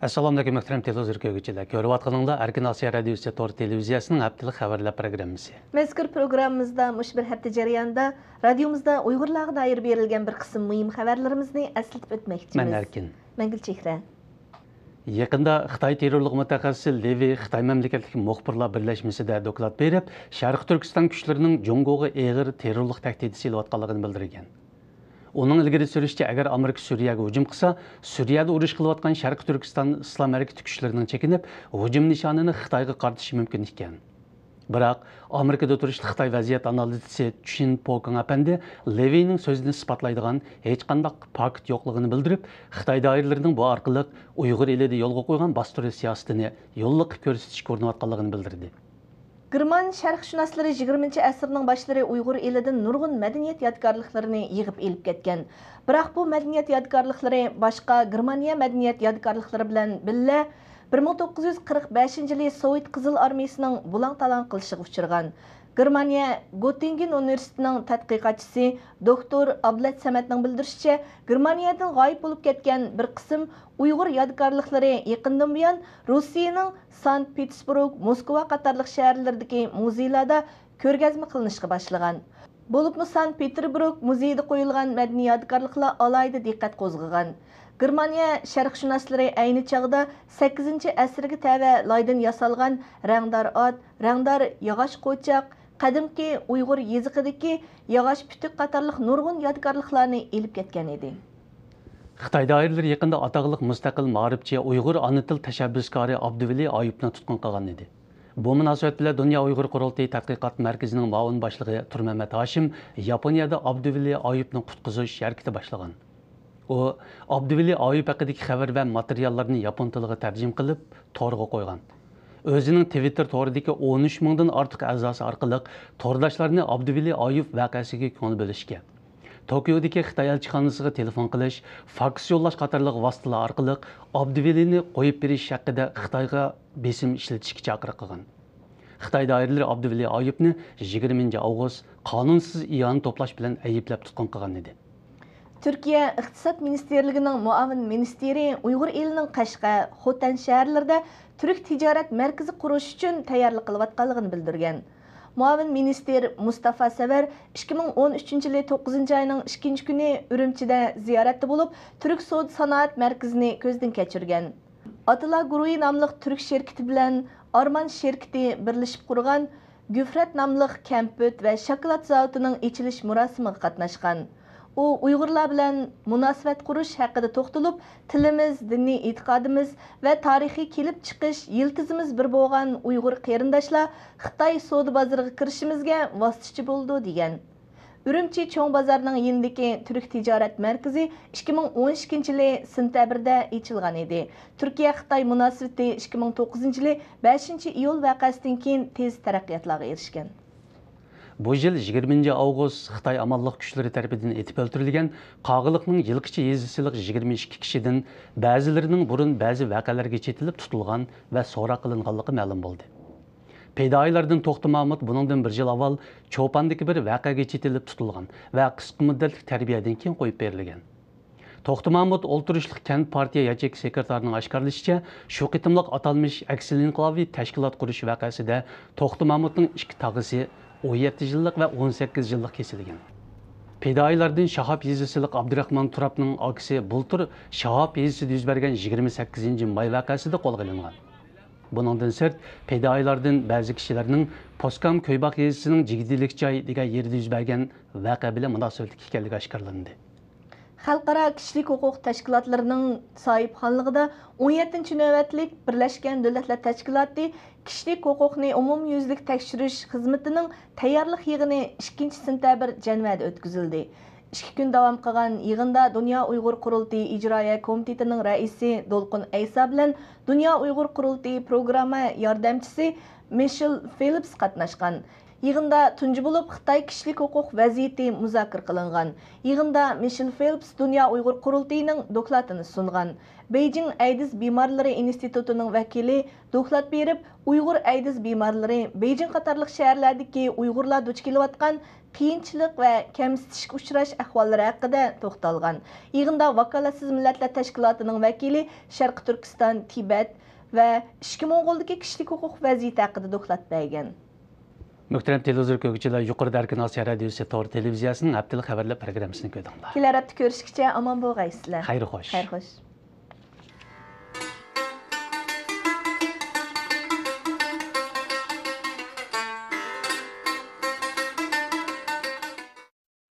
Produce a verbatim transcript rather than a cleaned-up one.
ئەسسالامۇئەلەيكۇم، مۆھتەرەم تېلېۋىزور كۆرگۈچىلەر. كۆرۈۋاتقىنىڭلار ئەركىن ئاسىيا رادىيوسى تور تېلېۋىزىيەسىنىڭ ھەپتىلىك خەۋەرلەر پروگراممىسى. مەزكۇر پروگراممىمىزدا مۇشۇ بىر ھەپتە جەريانىدا رادىيومىزدا ئۇيغۇرلارغا دائىر بېرىلگەن بىر قىسىم مۇھىم خەۋەرلىرىمىزنى ئەسلىتىپ ئۆتمەكچىمىز. مەن ئەركىن. مەن گۈلچېھرە. يېقىندا خىتاي تېررورلۇق مۇتەخەسسىسى لېۋى خىتاي مەملىكەتلىك مۇخبىرلار بىرلەشمىسىدە دوكلات بېرىپ، شەرقىي تۈركىستان كۈچلىرىنىڭ جۇڭگوغا ئېغىر تېررورلۇق تەھدىتى سېلىۋاتقانلىقىنى بىلدۈرگەن. ئۇنىڭ ئىلگىرى سۈرۈشىچە، ئەگەر ئامېرىكا سۈرىيەگە ھۇجۇم قىلسا، سۈرىيەدە ئۇرۇش قىلىۋاتقان شەرقىي تۈركىستان ئىسلام ھەرىكىتى كۈچلىرىنىڭ چېكىنىپ، ھۇجۇم نىشانىنى خىتايغا قارىتىشى مۇمكىن ئىكەن. بىراق، ئامېرىكىدا تۇرۇشلۇق خىتاي ۋەزىيەت ئانالىزچىسى چىن پوكېڭ ئەپەندى لېۋىنىڭ سۆزىنى ئىسپاتلايدىغان ھېچقانداق پاكىت يوقلۇقىنى بىلدۈرۈپ، خىتاي دائىرىلىرىنىڭ بۇ ئارقىلىق ئۇيغۇر ئېلىدە يولغا قويغان باستۇرۇش سىياسىتىنى يوللۇق قىلىپ كۆرسىتىشكە ئۇرۇنۇۋاتقانلىقىنى بىلدۈردى. گېرمان شەرقشۇناسلىرى يىگىرمىنچى ئەسىرنىڭ باشلىرى ئۇيغۇر ئېلىدىن نۇرغۇن مەدەنىيەت يادىكارلىقلىرىنى يىغىپ ئېلىپ كەتكەن. بىراق بۇ مەدەنىيەت يادىكارلىقلىرى باشقا گېرمانىيە مەدەنىيەت يادىكارلىقلىرى بىلەن بىللە بىر مىڭ توققۇز يۈز قىرىق بەشىنچى يىلى سوۋېت قىزىل ئارمىيىسىنىڭ بۇلاڭ-تالاڭ قىلىشىغا ئۇچرىغان. گېرمانىيە گوتتىنگېن ئۇنىۋېرسىتېتىنىڭ تەتقىقاتچىسى دوكتور ئابلەت سەمەتنىڭ بىلدۈرۈشىچە، گېرمانىيەدىن غايىب بولۇپ كەتكەن بىر قىسىم ئۇيغۇر يادىكارلىقلىرى يېقىندىن بۇيان روسىيىنىڭ سانكت پېتېربۇرگ، موسكۋا قاتارلىق شەھەرلىرىدىكى مۇزېيلاردا كۆرگەزمە قىلىنىشقا باشلىغان. بولۇپمۇ سانكت پېتېربۇرگ مۇزېيىدا قويۇلغان مەدەنىي يادىكارلىقلار ئالاھىدە دىققەت قوزغىغان. گېرمانىيە شەرقشۇناسلىرى ئەينى چاغدا سەككىزىنچى ئەسىرگە تەۋە لايدىن ياسالغان رەڭدار ئات، رەڭدار ياغاچ قوچاق، قەدىمكى ئۇيغۇر يېزىقىدىكى ياغاچ پۈتۈك قاتارلىق نۇرغۇن يادىكارلىقلارنى ئېلىپ كەتكەن ئىدى. خىتاي دائىرىلىرى يېقىندا ئاتاقلىق مۇستەقىل مائارىپچى، ئۇيغۇر ئانا تىل تەشەببۇسكارى ئابدۇۋەلى ئايۇپنى تۇتقۇن قىلغان ئىدى. بۇ مۇناسىۋەت بىلەن دۇنيا ئۇيغۇر قۇرۇلتىيى تەتقىقات مەركىزىنىڭ مۇئاۋىن باشلىقى تۇرمەمەت ھاشىم ياپونىيەدە ئابدۇۋەلى ئايۇپنى قۇتقۇزۇش ھەرىكىتى باشلىغان. ئۇ ئابدۇۋەلى ئايۇپ ھەققىدىكى خەۋەر ۋە ماتېرىياللارنى ياپون تىلىغا تەرجىمە قىلىپ، تورغا قويغان. ئۆزىنىڭ تىۋىتتېر تورىدىكى ئون ئۈچ مىڭدىن ئارتۇق ئەزاسى ئارقىلىق تورداشلارنى ئابدۇۋەلى ئايۇپ ۋەقەسىگە كۆڭۈل بۆلۈشكە، توكيودىكى خىتاي ئەلچىخانىسىغا تېلېفون قىلىش، فاكس يوللاش قاتارلىق ۋاسىتىلەر ئارقىلىق ئابدۇۋەلىنى قويۇپ بېرىش ھەققىدە خىتايغا بېسىم ئىشلىتىشكە چاقىرىق قىلغان. خىتاي دائىرىلىرى ئابدۇۋەلى ئايۇپنى يىگىرمىنچى ئاۋغۇست قانۇنسىز ئىئانە توپلاش بىلەن ئەيىبلەپ تۇتقۇن قىلغان ئىدى. تۈركىيە ئىقتىساد مىنىستىرلىكىنىڭ مۇئاۋىن مىنىستىرى ئۇيغۇر ئېلىنىڭ قەشقەر، خوتەن شەھەرلىرىدە تۈرك تىجارەت مەركىزى قۇرۇش ئۈچۈن تەييارلىق قىلىۋاتقانلىقىنى بىلدۈرگەن. مۇئاۋىن مىنىستىر مۇستافا سەۋەر ئىككى مىڭ ئون ئۈچىنچى يىلى توققۇزىنچى ئاينىڭ ئىككىنچى كۈنى ئۈرۈمچىدە زىيارەتتە بولۇپ، تۈرك سودا سانائەت مەركىزىنى كۆزدىن كەچۈرگەن. ئاتىلا گۇرۇھى ناملىق تۈرك شىركىتى بىلەن ئارمان شىركىتى بىرلىشىپ قۇرغان گۈفرەت ناملىق كەمپۈت ۋە شاكىلات زاۋۇتىنىڭ ئېچىلىش مۇراسىمىغا قاتناشقان. ئۇ ئۇيغۇرلار بىلەن مۇناسىۋەت قۇرۇش ھەققىدە توختىلىپ، تىلىمىز، دىنىي ئېتىقادىمىز ۋە تارىخىي كېلىپ چىقىش يىلتىزىمىز بىر بولغان ئۇيغۇر قېرىنداشلار خىتاي سودا بازىرىغا كىرىشىمىزگە ۋاسىتىچى بولىدۇ، دېگەن. ئۈرۈمچى چوڭ بازارنىڭ يېنىدىكى تۈرك تىجارەت مەركىزى ئىككى مىڭ ئون ئىككىنچى يىلى سېنتەبىردە ئېچىلغان ئىدى. تۈركىيە خىتاي مۇناسىۋىتى ئىككى مىڭ توققۇزىنچى يىلى بەشىنچى ئىيۇل ۋەقەسىدىن كېيىن تېز تەرەققىياتلارغا ئېرىشكەن. بۇ يىل يىگىرمىنچى ئاۋغۇست خىتاي ئامانلىق كۈچلىرى تەرىپىدىن ئېتىپ ئۆلتۈرۈلگەن قاغىلىقنىڭ يىلقىچى يېزىسىلىق يىگىرمە ئىككى كىشىدىن بەزىلىرىنىڭ بۇرۇن بەزى ۋەقەلەرگە چېتىلىپ تۇتۇلغان ۋە سوراق قىلىنغانلىقى مەلۇم بولدى. پىدائىيلاردىن توختى مامۇت بۇنىڭدىن بىر يىل ئاۋۋال چوپاندىكى بىر ۋەقەگە چېتىلىپ تۇتۇلغان ۋە قىسقا مۇددەتلىك تەربىيەدىن كېيىن قويۇپ بېرىلگەن. توختى مامۇت ئولتۇرۇشلۇق كەنت پارتىيە ياچېيكا سېكرېتارىنىڭ ئاشكارىلىشىچە، شۇ قېتىملىق ئاتالمىش ئەكسىل ئىنقىلابىي تەشكىلات قۇرۇش ۋەقەسىدە توختى مامۇتنىڭ ئىككى تاغىسى، ئون يەتتە يىللىق ۋە ئون سەككىز يىللىق كېسىلگەن. پىدائىيلاردىن شاھاب يېزىسىلىق ئابدۇراخمان تۇرابنىڭ ئاكىسى بۇلتۇر شاھاب يېزىسىدا يۈز بەرگەن يىگىرمە سەككىزىنچى ماي ۋەقەسىدە قولغا ئېلىنغان. بۇنىڭدىن سىرت، پىدائىيلاردىن بەزى كىشىلەرنىڭ پوسكام كۆيباق يېزىسىنىڭ جىگدىلىك جاي دېگەن يېرىدە يۈز بەرگەن ۋەقە بىلەن مۇناسىۋەتلىك ئىكەنلىكى ئاشكارىلاندى. خەلقئارا كىشىلىك ھوقۇق تەشكىلاتلىرىنىڭ ساھىبخانلىقىدا ئون يەتتىنچى نۆۋەتلىك بىرلەشكەن دۆلەتلەر تەشكىلاتى كىشىلىك ھوقۇقنى ئومۇميۈزلۈك تەكشۈرۈش خىزمىتىنىڭ تەييارلىق يىغىنى ئىككىنچى سېنتەبىر جەنۋەدە ئۆتكۈزۈلدى. ئىككى كۈن داۋام قىلغان يىغىندا دۇنيا ئۇيغۇر قۇرۇلتىيى ئىجرائىيە كومىتېتىنىڭ رەئىسى دولقۇن ئەيسا بىلەن دۇنيا ئۇيغۇر قۇرۇلتىيى پروگرامما ياردەمچىسى مىشېل فېلپس قاتناشقان. يىغىندا تۇنجى بولۇپ خىتاي كىشىلىك ھوقۇق ۋەزىيىتى مۇزاكىرە قىلىنغان. يىغىندا مىشېل فېلپس دۇنيا ئۇيغۇر قۇرۇلتىيىنىڭ دوكلاتىنى سۇنغان. بېيجىڭ ئەيدىز بىمارلىرى ئىنستىتۇتىنىڭ ۋەكىلى دوكلات بېرىپ، ئۇيغۇر ئەيدىز بىمارلىرى، بېيجىڭ قاتارلىق شەھەرلەردىكى ئۇيغۇرلار دۇچ كېلىۋاتقان قىيىنچىلىق ۋە كەمسىتىشكە ئۇچراش ئەھۋاللىرى ھەققىدە توختالغان. يىغىندا ۋاكالەتسىز مىللەتلەر تەشكىلاتىنىڭ ۋەكىلى شەرقىي تۈركىستان، تىبەت ۋە ئىچكى موڭغۇلدىكى كىشىلىك ھوقۇق ۋەزىيىتى ھەققىدە دوكلات بەرگەن. مۆھتەرەم تېلېۋىزور كۆرگۈچىلەر، يۇقىرىدا ئەركىن ئاسىيا رادىيوسى تور تېلېۋىزىيەسىنىڭ ھەپتىلىك خەۋەرلەر پروگراممىسىنى كۆردۈڭلار. كېلەر ھەپتە كۆرۈشكىچە ئامان بولغايسىلەر. خەير خوش. خەير خوش.